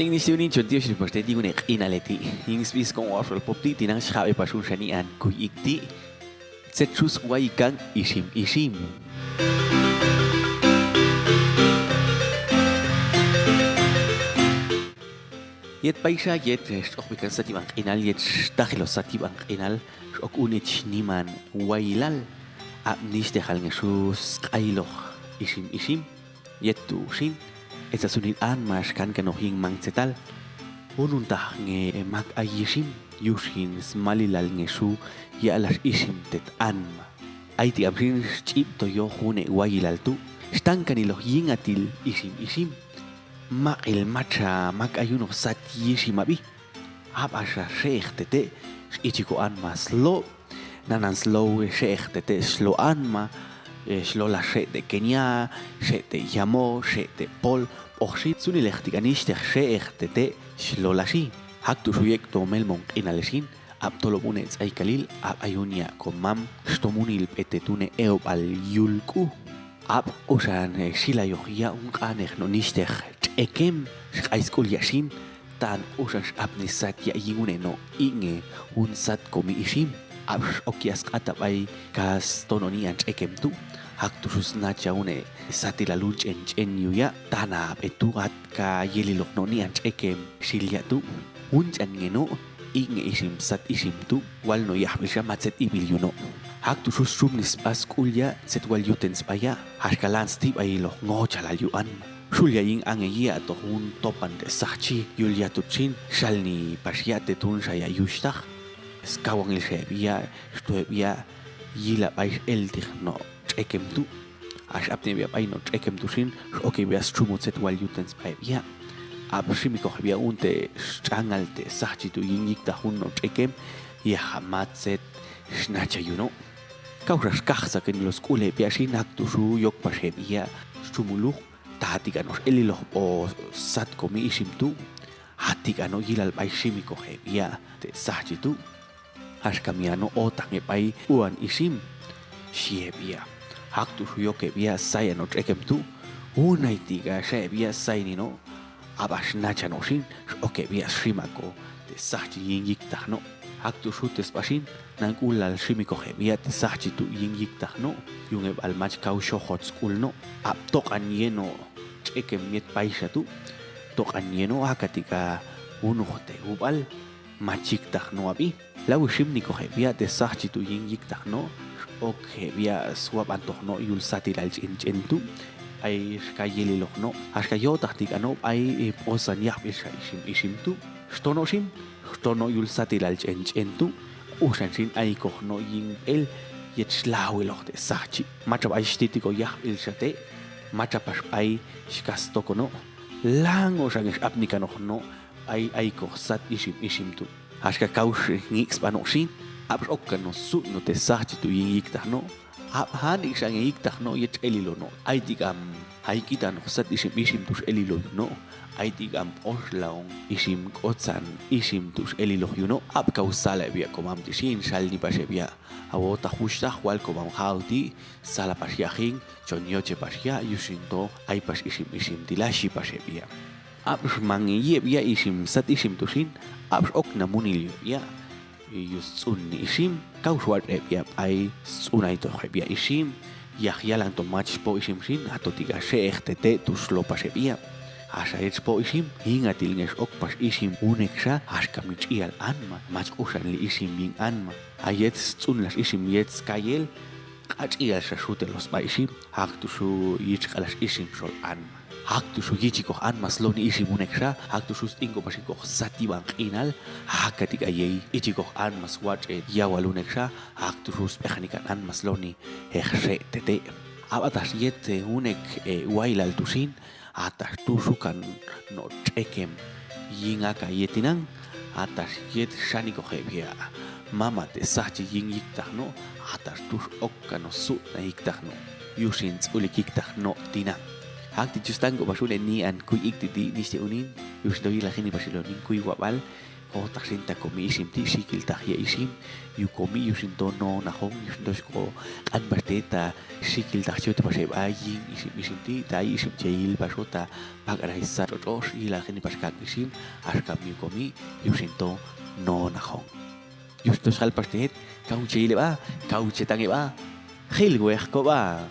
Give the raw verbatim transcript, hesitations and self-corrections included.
Ning nisi unin chonti yo sini pasti di une q'inal eti. Ning spis kong wasol pop ti tinang syabe pasun sanian kuy ikti. Setsus wai kang isim-isim. Yet paisa yet stok bikan sati bang q'inal yet stakilo sati bang q'inal. Sok une chiniman wailal. Ap nis de hal ngesus qailok isim-isim. Yet tu sin, esa sunit an mas kan kano hing mang cetal. Unun tah nge mak ai isim, yusin smalilal ngesu ya alas isim tet an ma. Ai ti am sin cip toyo hune wailal tu, stangkan ilo ying atil isim-isim. Mak il macha mak ayuno sat isim abi. Ap asa seeh tete, ichiko an ma slo. Nanan slo seeh tete slo an ma. Slo la se te kenia, se te yamo, se te pol. Oksi sunileh tiga nisteh seeh tete slo la si. Hak tu suyek to melmong q'inal sin. Ap tolo mune tsai kalil ap ayunia ko mam. Sto munil pete tune eobal yulku. Ap usan silayoh ya un qaneh no nisteh cekem. Sekai skul ya sin. Tan usan ap ni sat ya yingune no inge un sat komi isim. Ap okias kata bai kas tono ni an cekem tu. Hak tu sus nacha une sati lalu cen cen yu ya. Tana ap etu at ka yelilok no ni an cekem. Silia tu. Un can nge no. Inge isim sat isim tu wal no yah bisa macet ibil yuno. Hak tu sus sum ni spas kulia set wal yuten spaya. Haska lan stip ai loh ngo calal yuan. Sulia ing ange yia toh un topan te sah ci yul yatut sin sal ni pas ya te tun saya yustah. Skawang il se bia sto bia yila bai el tih no cekem tu. As ap te bia bai no cekem tu sin oke bia sumut set wal yuten spai bia. Ap simi koh bia un te cangal te sah ci tu ying yik tahun no cekem. Ya hamat set snaca yuno. Kau ras kah saken los kule bia sin hak tu su yok pas he bia. Sumuluh. Tati kano eli loh po sat komi isim tu. Hati kano yilal bai simi koh he bia te sah ci tu. Has kami ano otak nge pai uan isim. Siep ia. Hak tu suyok ke bia saya no cekem tu. Unai tiga saya bia saya ni no. Abas naca no sin. Oke bia sima ko. Te sah ci ying yik tah no. Hak tu sutes pasin. Nang ulal simi ko he bia te sah ci tu ying yik tah no. Yung e bal mac kau sohot skul no. Ap tokan ye no. Cekem yet paisa tu. Tokan ye no haka tiga unuh te ubal. Macik tah no abi. Lau sim ni ko he bia te sah ci tu ying yik tah no. Ok he bia suap antoh no yul sati lal cin cin tu. Ai ska ye lilok no. Haska yo tah tiga no ai posan yah bisa isim isim tu. Stono sim. Stono yul sati lal cin cin tu. Usan sin ai koh no ying el. Yet slau iloh te sah ci. Macam ai stiti ko yah il sate. Macam pas ai skas toko no. Lango sangis ap ni kanoh no. Ai ai koh sat isim isim tu. Haska kau ngik spanok sin. Ap ok kano sut no te sah ci tu ying yik tah no. Ap han ik sange yik tah no yet elilo no. Ai tik am. Hai kita no sat isim isim tu elilo no. Ai tik am os laong isim kocan isim tu elilo yuno. Ap kau sale bia komam ti sin sal ni pase bia. Awo tah hus tah wal komam hau ti. Sala pas yahing. Con yo ce pas ya yusin to ai pas isim isim ti lasi pase bia. Aps mangi ye bia isim sat isim tu sin. Aps ok namuni li bia. Yus cun ni isim. Kau suat e bia ai cun ai to he bia isim. Yah yalang to mac spo isim sin ato tiga se eh tete tu slo pase bia. Asa yet spo isim hinga til nges ok pas isim unek sa has kami cial anma mac usan li isim bing anma. Ayet cun las isim yet skayel. Kacil sasute los bai sim. Hak tu su yicik alas isim sol an. Hak tu su yicik koh an mas loni isim unek sa. Hak tu su stingko pasi koh sati bang kinal. Hak katika yei icik koh an mas wace yawa lunek sa. Hak tu su spehanikan an mas loni heh se tete. Ap atas yet unek e wailal tu sin. Atas tusukan no cekem. Yingaka ye tinang. Atas yet sani kohe bia. Mama te sah ci ying yik tah no. Atas tus ok kano suk na yik tah no. Yusin ulik yik tah no tinang. Hak ti cus tanggo pasune ni an kui ik titi ni se unin. Yusin dogi laki ni pasi loning kui wabal. Ko taksin ta komi isim ti, sikil ta hia isim, yu komi yu sinto no nahong, yu sinto siko kan paste ta sikil ta cio ta pasai baying isim, isim ti, ta isim cil paso ta pak raisa cocos, i lakin pas kak isim, as kami komi yu sinto no nahong. Yu sinto sakal paste, kau cil ba, kau cetangi ba, hil gue ko ba.